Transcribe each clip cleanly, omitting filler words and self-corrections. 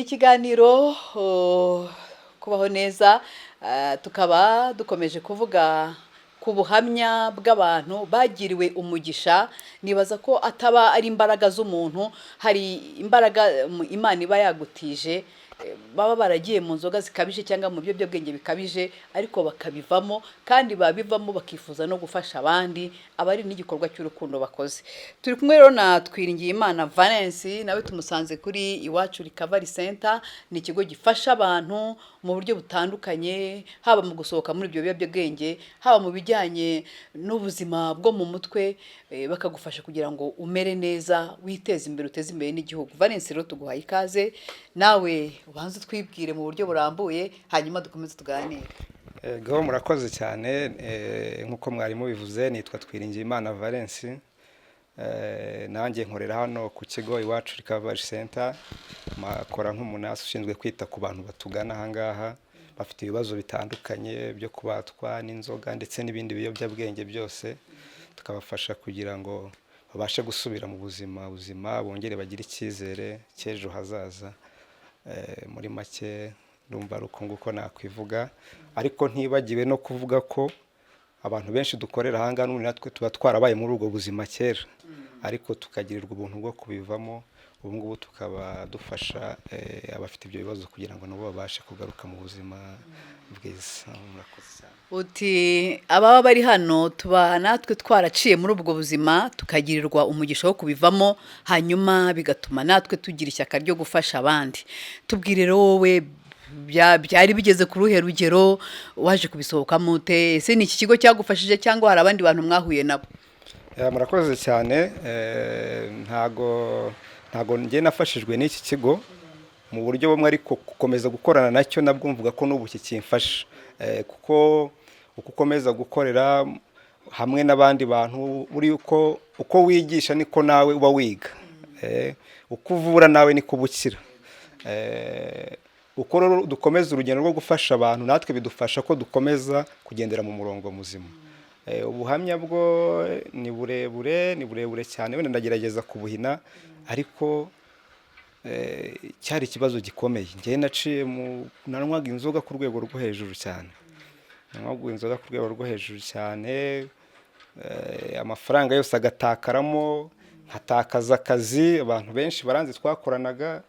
Ni ikiganiro Kubaho Neza, tukaba dukomeje kuvuga ku buhamya bw'abantu bagiriwe umugisha. Nibaza ko ataba ari imbaraga z'umuntu, hari imbaraga Imana iba yagutije. Baba baragiye mu nzoga zikabije cyangwa mu biyobyabwenge bikabije, ariko bakabivamo, kandi babivamo bakifuza no gufasha abandi, aba ari n'igikorwa cy'urukundo bakoze. Turi kumwe rero na Twiringiyimana Valence, nawe tumusanze kuri Iwacu Recovery Center. Ni ikigo gifasha abantu mu buryo butandukanye, haba mu gusohoka muri ibyo biyobyabwenge, haba mu bijyanye n'ubuzima bwo mu mutwe, bakagufasha kugira ngo umere neza, witeze imbere, uteze imbere n'igihugu. Valence rero, tuguhaye ikaze, nawe ubanze utwibwire mu buryo burambuye, hanyuma dukomeze tuganire. Ego, murakoze cyane. Nk'uko mwari mubivuze, nitwa Twiringiyimana Valence. Nanjye nkorera hano ku kigo Iwacu Recovery Center, makora nk'umunasi ushinzwe kwita ku bantu batugana aha ngaha bafite ibibazo bitandukanye byo kubatwa n'inzoga ndetse n'ibindi biyobyabwenge byose, tukabafasha kugira ngo babashe gusubira mu buzima buzima, bongere bagire icyizere cy'ejo hazaza. Muri make ndumva ari uko nguko nakwivuga, ariko ntibagiwe no kuvuga ko abantu benshi dukorera aha ngaha n'ubundi natwe tuba twarabaye muri ubwo buzima kera, ariko tukagirirwa ubuntu bwo kubivamo. Ubu ngubu tukaba dufasha abafite ibyo bibazo kugira ngo nabo babashe kugaruka mu buzima bwiza. Murakoze cyane. Uti ababa bari hano tuba natwe twaraciye muri ubwo buzima, tukagirirwa umugisha wo kubivamo, hanyuma bigatuma natwe tugira ishyaka ryo gufasha abandi. Tubwire rero, wowe byari bigeze ku ruhe rugero? Waje kubisohokamo ute? Ese ni iki kigo cyagufashije cyangwa hari abandi bantu mwahuye nabo? Murakoze cyane. Ntago njye nafashijwe n'iki kigo mu buryo bumwe, ariko gukomeza gukorana nacyo nabwo mvuga ko n'ubu kikimfasha, kuko uko ukomeza gukorera hamwe n'abandi bantu, buri uko wigisha niko nawe uba wiga. Uko uvura nawe niko uba ukira. Uko rero dukomeza urugendo rwo gufasha abantu, natwe bidufasha ko dukomeza kugendera mu murongo muzima. Ubuhamya bwo ni burebure, ni burebure cyane, wenda ndagerageza kubuhina, ariko cyari ikibazo gikomeye. Njyewe naciye mu nanywaga inzoga ku rwego rwo hejuru cyane, nanywaga inzoga ku rwego rwo hejuru cyane, amafaranga yose agatakaramo, nkatakaza akazi. Abantu benshi baranzi twakoranaga.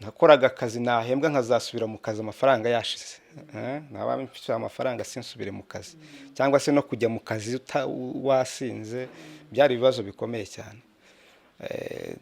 Nakoraga akazi, nahembwa nkazasubira mu kazi amafaranga yashize. Naba mfite amafaranga sinsubire mu kazi, cyangwa se no kujya mu kazi wasinze, byari ibibazo bikomeye cyane.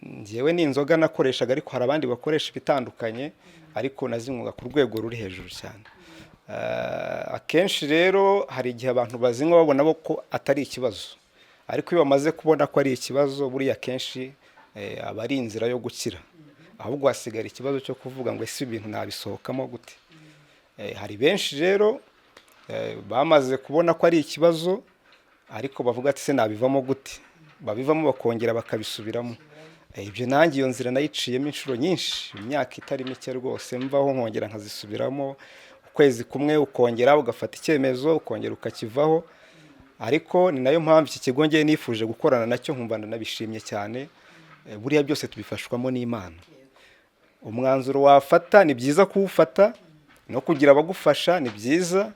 Njyewe ni inzoga nakoreshaga, ariko hari abandi bakoresha ibitandukanye, ariko nazinywaga ku rwego ruri hejuru cyane. Akenshi rero hari igihe abantu bazinywa babona bo ko atari ikibazo, ariko iyo bamaze kubona ko ari ikibazo, buriya akenshi aba ari inzira yo gukira, ahubwo hasigara ikibazo cyo kuvuga ngo: "Ese ibintu nabisohokamo gute?" Hari benshi rero bamaze kubona ko ari ikibazo, ariko bavuga ati: "Se nabivamo gute?" Babivamo bakongera bakabisubiramo. Ibyo nanjye iyo nzira nayiciyemo inshuro nyinshi, imyaka itari mike rwose, mvaho nkongera nkazisubiramo, ukwezi kumwe ukongera ugafata icyemezo, ukongera ukakivaho. Ariko ni nayo mpamvu iki kigo ngiye nifuje gukorana nacyo, nkumva ndanabishimye cyane. Buriya byose tubifashwamo n'Imana. Umwanzuro wafata ni byiza kuwufata, no kugira abagufasha ni byiza.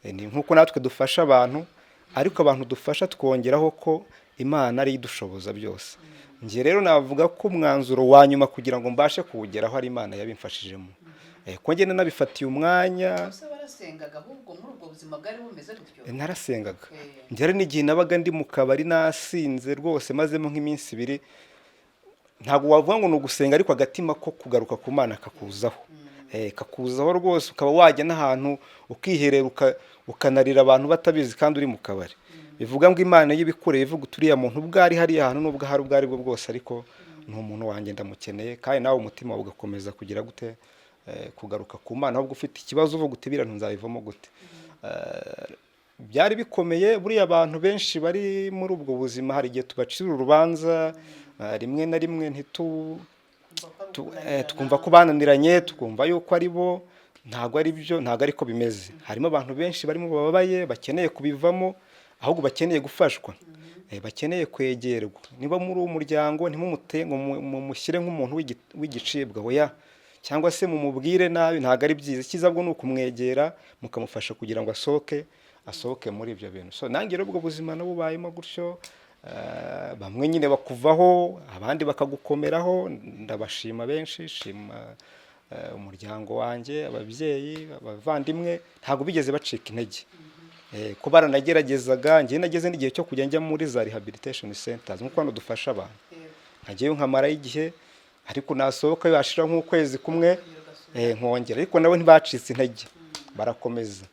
Ni nk'uko natwe dufasha abantu, ariko abantu dufasha twongeraho ko Imana ariyo idushoboza byose. Njye rero navuga ko umwanzuro wa nyuma kugira ngo mbashe kuwugeraho ari Imana yabimfashijemo, ko ngenda nabifatiye umwanya. Ese warasengaga ahubwo muri ubwo buzima bwari bumeze gutyo? Narasengaga. Njye hari n'igihe nabaga ndi mu kabari nasinze rwose, mazemo nk'iminsi 2. Ntabwo wavuga ngo ni ugusenga, ariko agatima ko kugaruka ku Mana kakuzaho, kakuzaho rwose, ukaba wajya n'ahantu ukiherera, ukanarira abantu batabizi kandi uri mu kabari. Bivuga ngo Imana iyo ibikureye ivuga uti: "Uriya muntu ubwo ari hariya hantu, nubwo ahari ubwo ari bwo bwose, ariko ni umuntu wanjye, ndamukeneye." Kandi nawe umutima wawe ugakomeza kugira gute? Kugaruka ku Mana, ahubwo ufite ikibazo uvuga uti: "Biriya nzabivamo gute?" Byari bikomeye. Buriya abantu benshi bari muri ubwo buzima hari igihe tubacira urubanza, rimwe na rimwe tukumva ko bananiranye, tukumva yuko ari bo. Ntabwo ari byo, ntabwo ariko bimeze. Harimo abantu benshi barimo bababaye, bakeneye kubivamo, ahubwo bakeneye gufashwa, bakeneye kwegerwa. Niba muri uwo muryango, ntimumute ngo mumushyire nk'umuntu w'igicibwa, oya. cyangwa se mumubwire nabi, ntabwo ari byiza. Icyiza bwo ni ukumwegera mukamufasha kugira ngo asohoke muri ibyo bintu. So nanjye rero ubwo buzima nabubayemo gutyo. Bamwe nyine bakuvaho, abandi bakagukomeraho. Ndabashima benshi, shima umuryango wanjye, ababyeyi, abavandimwe, ntabwo bigeze bacika intege. Ko baranageragezaga. Njye nageze n'igihe cyo kujya njya muri za rehabilitation centers, nk'uko hano dufasha abantu, nkajyayo nkamarayo igihe, ariko nasohoka yashira nk'ukwezi kumwe nkongera. Ariko nabo ntibacitse intege, barakomeza.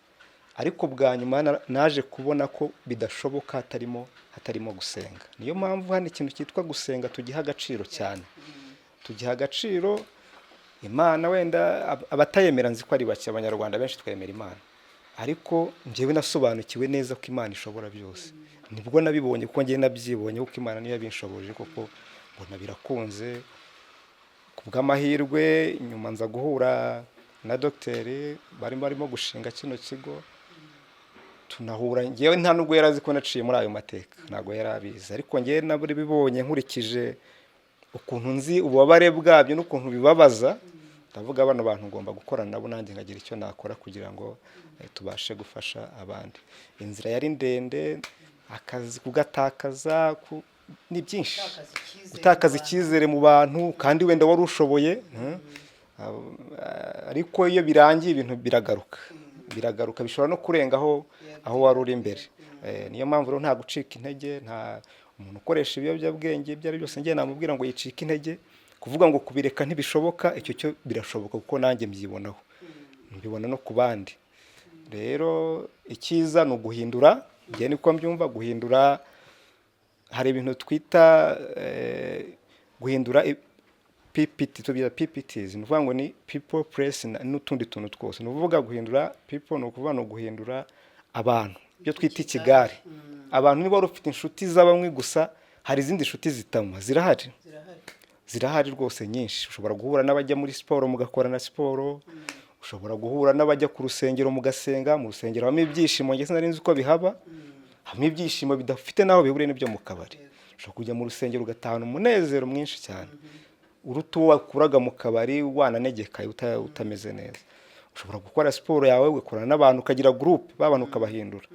Ariko bwa nyuma naje kubona ko bidashoboka hatarimo gusenga. Niyo mpamvu hano ikintu cyitwa gusenga tugiha agaciro cyane, tugiha agaciro Imana. Wenda abatayemera nzi ko ari bake, Abanyarwanda benshi twemera Imana, ariko njyewe nasobanukiwe neza ko Imana ishobora byose. Nibwo nabibonye, kuko njyewe nabyibonye, kuko Imana niyo yabinshoboje koko, mbona birakunze. Ku bw'amahirwe nyuma nza guhura na dogiteri barimo gushinga kino kigo, tunahura. Njyewe nta nubwo yari azi ko naciye muri ayo mateka, ntabwo yari abizi, ariko njyewe nabibonye nkurikije ukuntu nzi ububabare bwabyo n'ukuntu bibabaza. Ndavuga, bano bantu ngomba gukorana nabo, nanjye nkagira icyo nakora kugira ngo tubashe gufasha abandi. Inzira yari ndende, akazi kugatakaza ni byinshi, gutakaza icyizere mu bantu kandi wenda wari ushoboye. Ariko iyo birangiye ibintu biragaruka, bishobora no kurenga aho wari uri imbere. Niyo mpamvu rero nta gucika intege, nta umuntu ukoresha ibiyobyabwenge ibyo ari byose njye namubwira ngo yicike intege. Kuvuga ngo kubireka ntibishoboka, icyo cyo birashoboka, kuko nanjye mbyibonaho, mbibona no ku bandi. Rero icyiza ni uguhindura, njye niko mbyumva. Guhindura, hari ibintu twita guhindura PPT, tubyita PPTs, ni ukuvuga ngo ni people, place n'utundi tuntu twose. Ni ukuvuga guhindura people, ni ukuvuga ni uguhindura abantu, ibyo twita ikigare. Abantu, niba wari ufite inshuti z'abamwe gusa, hari izindi nshuti zitanywa, zirahari, zirahari rwose nyinshi. Ushobora guhura n'abajya muri siporo mugakorana siporo, ushobora guhura n'abajya ku rusengero mugasenga. Mu rusengero habamo ibyishimo, njye sinari nzi ko bihaba. Habamo ibyishimo bidafite n'aho bihuriye n'ibyo mu kabari. Ushobora kujya mu rusengero ugatahana umunezero mwinshi cyane uruta uwo wakuraga mu kabari wananegekaye, utameze neza. Ushobora gukora siporo yawe, ugakorana n'abantu, ukagira groupe b'abantu, ukabahindura.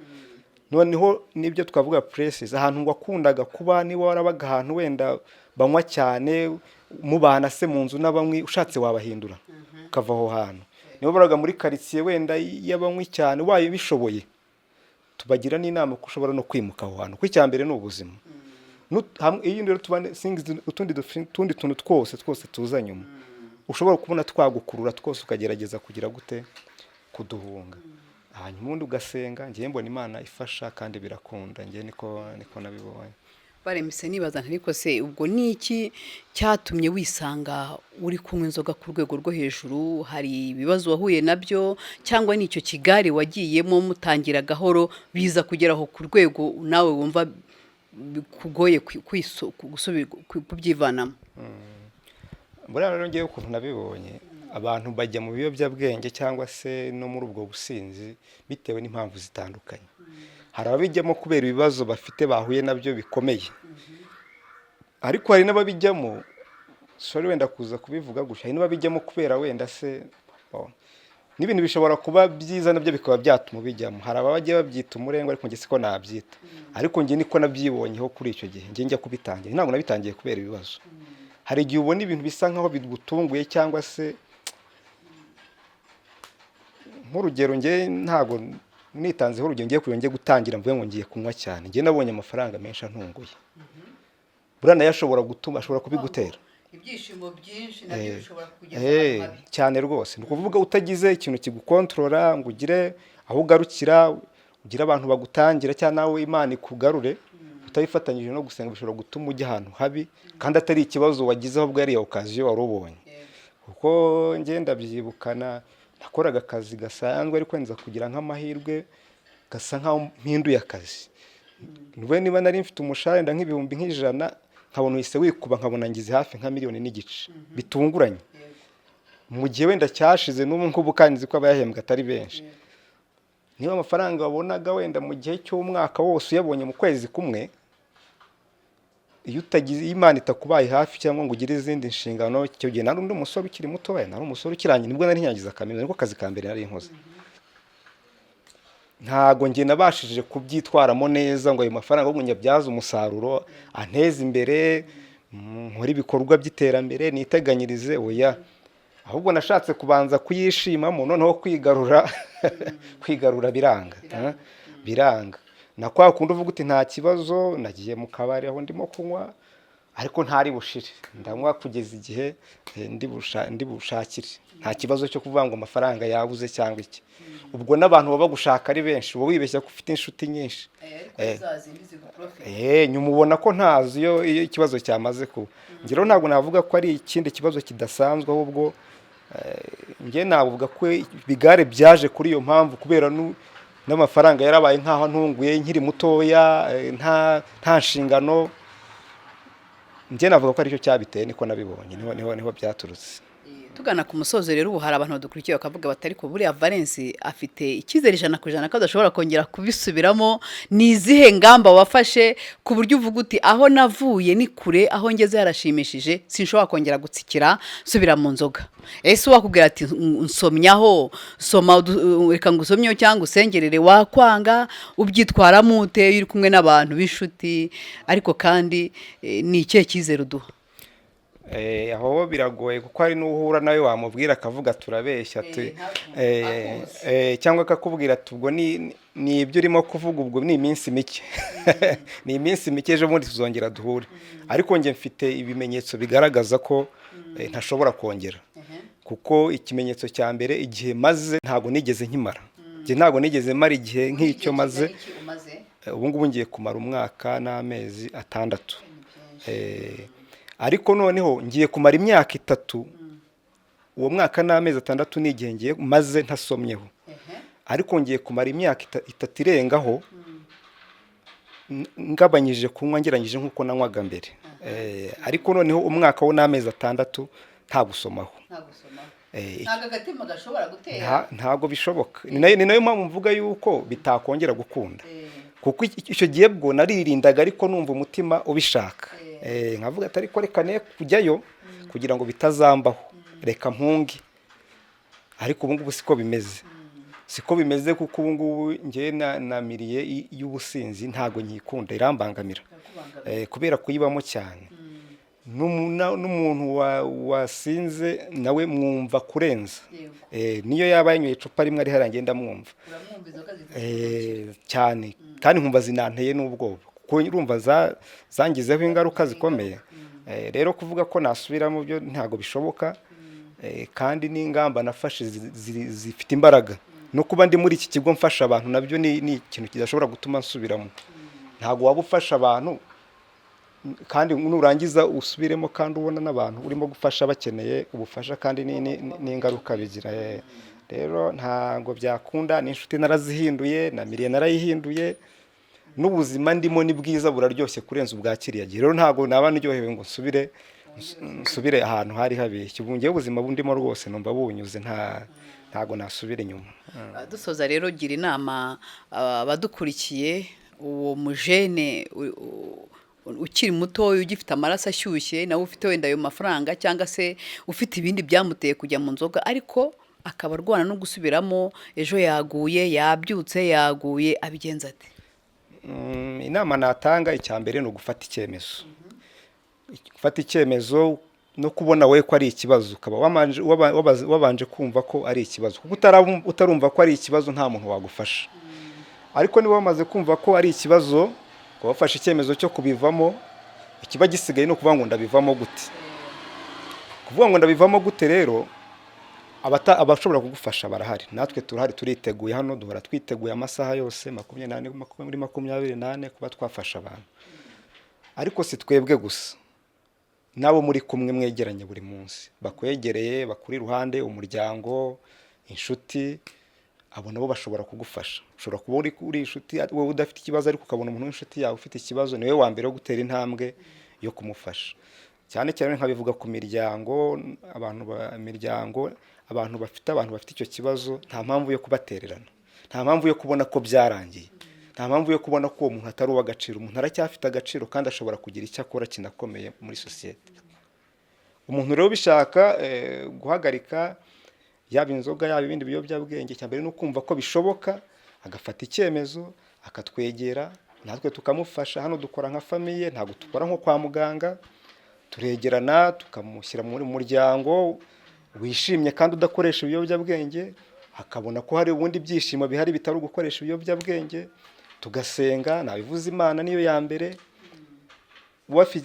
Noneho nibyo twavuga places, ahantu wakundaga kuba, niba warabaga ahantu wenda banywa cyane, mubana se mu nzu n'abanywi, ushatse wabahindura ukava aho hantu. Niba warabaga muri karitsiye wenda y'abanywi cyane, ubaye bishoboye, tubagira n'inama ko ushobora no kwimuka aho hantu, kuko icya mbere ni ubuzima. Iyo rero tubane things, utundi tuntu twose tuza nyuma, ushobora kubona twagukurura twose, ukagerageza kugira gute kuduhunga, hanyuma ubundi ugasenga. Ngiye mbona Imana ifasha kandi birakunda, ngiye niko nabibonye. Baremise nibaza nti ariko se ubwo ni iki cyatumye wisanga uri kunywa inzoga ku rwego rwo hejuru? Hari ibibazo wahuye nabyo, cyangwa ni icyo kigare wagiyemo mutangira gahoro, biza kugeraho ku rwego nawe wumva bikugoye kubyivanamo? Buriya rero ngewe ukuntu nabibonye, abantu bajya mu biyobyabwenge cyangwa se no muri ubwo businzi bitewe n'impamvu zitandukanye. Hari ababijyamo kubera ibibazo bafite bahuye nabyo bikomeye, ariko hari n'ababijyamo, sorry wenda kuza kubivuga gutya, hari n'ababijyamo kubera wenda se, oh, n'ibintu bishobora kuba byiza nabyo bikaba byatuma ubijyamo. Hari abajya babyita umurengwe, ariko njye siko nabyita, ariko njye niko nabyibonyeho kuri icyo gihe. Njye njya kubitangira, ntabwo nabitangiye kubera ibibazo. Hari igihe ubona ibintu bisa nkaho bigutunguye, cyangwa se nk'urugero, njye ntabwo nitanzeho urugero, ngiye kugira njye gutangira mvuge ngo ngiye kunywa cyane. Njye nabonye amafaranga menshi antunguye, buriya nayo ashobora gutuma, ashobora kubigutera. Ibyishimo byinshi nabyo bishobora kugeza ahantu habi. Cyane rwose. Ni ukuvuga utagize ikintu kigukontorora ngo ugire aho ugarukira, ugire abantu bagutangira, cyangwa nawe Imana ikugarure, utabifatanyije no gusenga, bishobora gutuma ujya ahantu habi kandi atari ikibazo wagize, ahubwo ari occasion wari ubonye. Kuko njye ndabyibukana, nakoraga akazi gasanzwe, ariko nza kugira nk'amahirwe gasa nkaho mpinduye akazi. Niba nari mfite umushahara wenda nk'ibihumbi nk'ijana, nkabona uhise wikuba, nkabona ngize hafi nka 1.5 miliyoni bitunguranye, mu gihe wenda cyashize. N'ubu ngubu kandi nzi ko abayahembwa atari benshi. Niba amafaranga wabonaga wenda mu gihe cy'umwaka wose uyabonye mu kwezi kumwe. Iyo utagize, iyo Imana itakubaye hafi cyangwa ngo ugire izindi nshingano, icyo gihe nari undi musore ukiri mutoya, nari umusore ukirangiye, nibwo nari nkirangiza kaminuza, niko kazi ka mbere nari nkoze. Ntago njye nabashije kubyitwaramo neza ngo ayo mafaranga ahubwo nyabyaze umusaruro anteze imbere, nkore ibikorwa by'iterambere, niteganyirize. Oya, ahubwo nashatse kubanza kuyishimamo, noneho kwigarura biranga, biranga. Na kwa kundi uvuga uti nta kibazo, nagiye mu kabari aho ndimo kunywa, ariko ntari bushire, ndanywa kugeza igihe ndi bushakire. Nta kibazo cyo kuvuga ngo amafaranga yabuze cyangwa iki. Ubwo n'abantu baba bagushaka ari benshi, uba wibeshya ko ufite inshuti nyinshi. Nyuma ubona ko ntazi iyo ikibazo cyamaze kuba. Njye rero ntabwo navuga ko ari ikindi kibazo kidasanzwe, ahubwo njye navuga ko ibigare byaje kuri iyo mpamvu, kubera n'amafaranga yarabaye nk'aho ntunguye nkiri mutoya, nta nshingano. Njye navuga ko aricyo cyabiteye, niko nabibonye, niho byaturutse. Tugana ku musozo rero, ubu hari abantu badukurikiye bakavuga bati: "Ariko buriya Valens afite icyizere 100% ko adashobora kongera kubisubiramo." Ni izihe ngamba wafashe ku buryo uvuga uti: "Aho navuye ni kure, aho ngeze harashimishije, sinshobora kongera gutsikira nsubira mu nzoga"? Ese wakubwira ati: "Nsomyaho, soma, reka ngusomyeho cyangwa usengerere," wakwanga? Ubyitwaramo ute iyo uri kumwe n'abantu b'inshuti? Ariko kandi ni ikihe cyizere uduha? Aho biragoye, kuko hari n'uhura nawe wamubwira akavuga turabeshya ati cyangwa akakubwira ati: "Ubwo ni ibyo urimo kuvuga, ubwo ni iminsi mike, ni iminsi mike, ejo bundi tuzongera duhure." Ariko njye mfite ibimenyetso bigaragaza ko ntashobora kongera, kuko ikimenyetso cya mbere, igihe maze ntabwo nigeze nkimara. Njye ntabwo nigeze mara igihe nk'icyo maze. Ubu ngubu ngiye kumara umwaka n'amezi 6. Ariko noneho ngiye kumara imyaka 3. Uwo mwaka n'amezi 6 ni igihe ngiye maze ntasomyeho, ariko ngiye kumara imyaka 3 irengaho ngabanyije kunywa ngereranyije nk'uko nanywaga mbere. Ariko noneho umwaka wo n'amezi 6 nta gusomaho. Ntabwo agatima gashobora gutera? Ntabwo bishoboka. Ni nayo mpamvu mvuga yuko bitakongera gukunda, kuko icyo gihe bwo naririndaga, ariko numva umutima ubishaka. Nkavuga ati: "Ariko reka ne kujyayo kugira ngo bitazambaho, reka mpunge." Ariko ubu ngubu siko bimeze, siko bimeze, kuko ubu ngubu njye na milieu y'ubusinzi ntabwo nkikunda, irambangamira kubera kuyibamo cyane. N'umuntu wasinze nawe mwumva kurenza. Niyo yaba yanyweye icupa rimwe ari hariya, ngenda mwumva cyane, kandi nkumva zinanteye n'ubwoba, kuko urumva zangizeho ingaruka zikomeye. Rero kuvuga ko nasubiramo byo ntabwo bishoboka. Kandi n'ingamba nafashe zifite imbaraga. No kuba ndi muri iki kigo mfasha abantu nabyo ni ikintu kidashobora gutuma nsubiramo. Ntabwo waba ufasha abantu kandi nurangiza usubiremo, kandi ubona n'abantu urimo gufasha bakeneye ubufasha, kandi n'ingaruka bigira. Rero ntabwo byakunda. N'inshuti narazihinduye, na milieu narayihinduye, n'ubuzima ndimo ni bwiza, buraryoshye kurenza ubwa kiriya gihe. Rero ntabwo naba ndyohewe ngo nsubire ahantu hari habishye. Ubu ngewe ubuzima bundimo rwose numva bunyuze, ntabwo nasubira inyuma. Dusoza rero, gira inama abadukurikiye, uwo mujene ukiri muto, ugifite amaraso ashyushye, nawe ufite wenda ayo mafaranga cyangwa se ufite ibindi byamuteye kujya mu nzoga, ariko akaba arwana no gusubiramo, ejo yaguye, yabyutse, yaguye, abigenza ate? Inama natanga, icya mbere ni ugufata icyemezo, gufata icyemezo no kubona wowe ko ari ikibazo, ukaba wabanje kumva ko ari ikibazo, kuko utarumva ko ari ikibazo nta muntu wagufasha. Ariko niba wamaze kumva ko ari ikibazo, ukaba wafashe icyemezo cyo kubivamo, ikiba gisigaye ni ukuvuga ngo ndabivamo gute? Kuvuga ngo ndabivamo gute rero, abashobora kugufasha barahari, natwe turahari, turiteguye hano, duhora twiteguye amasaha yose 24 muri 24 kuba twafasha abantu. Ariko si twebwe gusa, n'abo muri kumwe mwegeranye buri munsi, bakwegereye, bakuri iruhande, umuryango, inshuti, abo nabo bashobora kugufasha. Ushobora kuba uri inshuti wowe udafite ikibazo, ariko ukabona umuntu w'inshuti yawe ufite ikibazo, niwe wa mbere wo gutera intambwe yo kumufasha. Cyane cyane nkabivuga ku miryango, abantu ba miryango, abantu bafite icyo kibazo, nta mpamvu yo kubatererana, nta mpamvu yo kubona ko byarangiye. Nta mpamvu yo kubona ko uwo muntu atari uw'agaciro. Umuntu aracyafite agaciro kandi ashobora kugira icyo akora kinakomeye muri sosiyete. Umuntu rero ubishaka guhagarika, yaba inzoga, yaba ibindi biyobyabwenge, icya mbere ni ukumva ko bishoboka, agafata icyemezo, akatwegera, natwe tukamufasha. Hano dukora nka famille, ntabwo dukora nko kwa muganga. Turegerana, tukamushyira muri muryango wishimye kandi udakoresha ibiyobyabwenge, akabona ko hari ubundi byishimo bihari bitari ugukoresha ibiyobyabwenge. Tugasenga, nabivuze, Imana niyo ya mbere.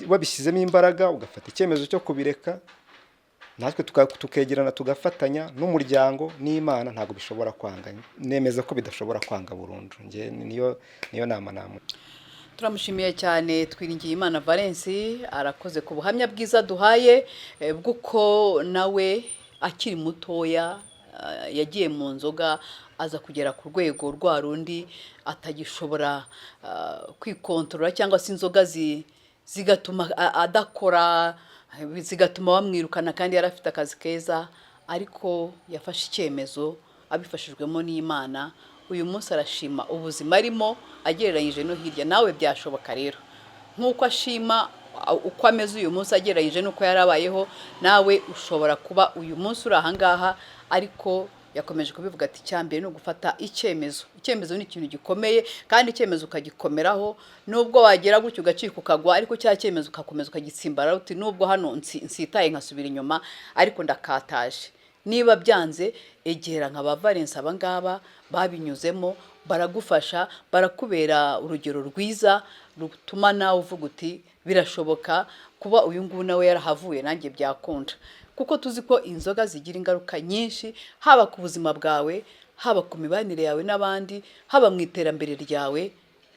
Wabishyizemo imbaraga, ugafata icyemezo cyo kubireka, natwe tukegerana, tugafatanya n'umuryango n'Imana, ntabwo bishobora kwanga. Nemeza ko bidashobora kwanga burundu. Njye niyo nama namuha. Turamushimiye cyane Twiringiye Imana Valens, arakoze ku buhamya bwiza duhaye bw'uko nawe akiri mutoya yagiye mu nzoga, aza kugera ku rwego rwa rundi atagishobora kwikontorora, cyangwa se inzoga zigatuma adakora, zigatuma bamwirukana kandi yari afite akazi keza. Ariko yafashe icyemezo abifashijwemo n'Imana. Uyu munsi arashima ubuzima arimo agereranyije no hirya. Nawe byashoboka rero, nk'uko ashima uko ameze uyu munsi agereranyije n'uko yarabayeho, nawe ushobora kuba uyu munsi uri ahangaha. Ariko yakomeje kubivuga ati icya mbere ni ugufata icyemezo. Icyemezo ni ikintu gikomeye, kandi icyemezo ukagikomeraho, nubwo wagera gutyo ugacika ukagwa, ariko cya cyemezo ugakomeza ukagitsimbara, uti nubwo hano nsitaye nkasubira inyuma, ariko ndakataje. Niba byanze, egera nka ba Valens, aba ngaba babinyuzemo baragufasha, barakubera urugero rwiza rutuma nawe uvuga uti birashoboka, kuba uyu nguyu nawe yarahavuye, nanjye byakunda. Kuko tuzi ko inzoga zigira ingaruka nyinshi, haba ku buzima bwawe, haba ku mibanire yawe n'abandi, haba mu iterambere ryawe.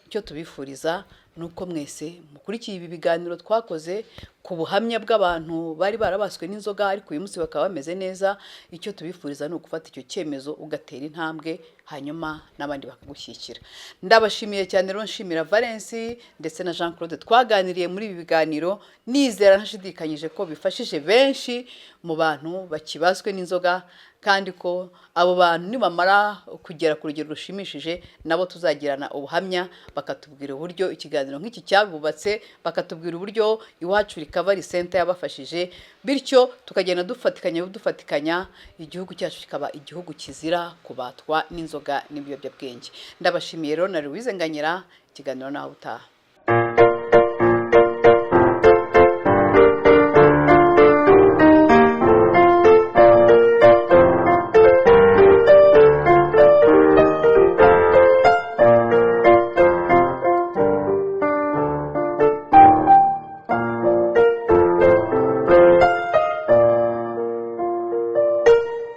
Icyo tubifuriza ni uko mwese mukurikiye ibi biganiro twakoze ku buhamya bw'abantu bari barabaswe n'inzoga ariko uyu munsi bakaba bameze neza, icyo tubifuriza ni ugufata icyo cyemezo, ugatera intambwe, hanyuma n'abandi bakagushyigikira. Ndabashimiye cyane rero, nshimira Valens ndetse na Jean Claude twaganiriye muri ibi biganiro. Nizera ntashidikanyije ko bifashije benshi mu bantu bakibaswe n'inzoga, kandi ko abo bantu nibamara kugera ku rugero rushimishije, nabo tuzagirana ubuhamya, bakatubwira uburyo ikiganiro nk'iki cyabubatse, bakatubwira uburyo Iwacu Recovery Center yabafashije, bityo tukagenda dufatikanya dufatikanya, igihugu cyacu kikaba igihugu kizira kubatwa n'inzoga n'ibiyobyabwenge. Ndabashimiye rero na Louise Nganyira. Ikiganiro nawe utaha.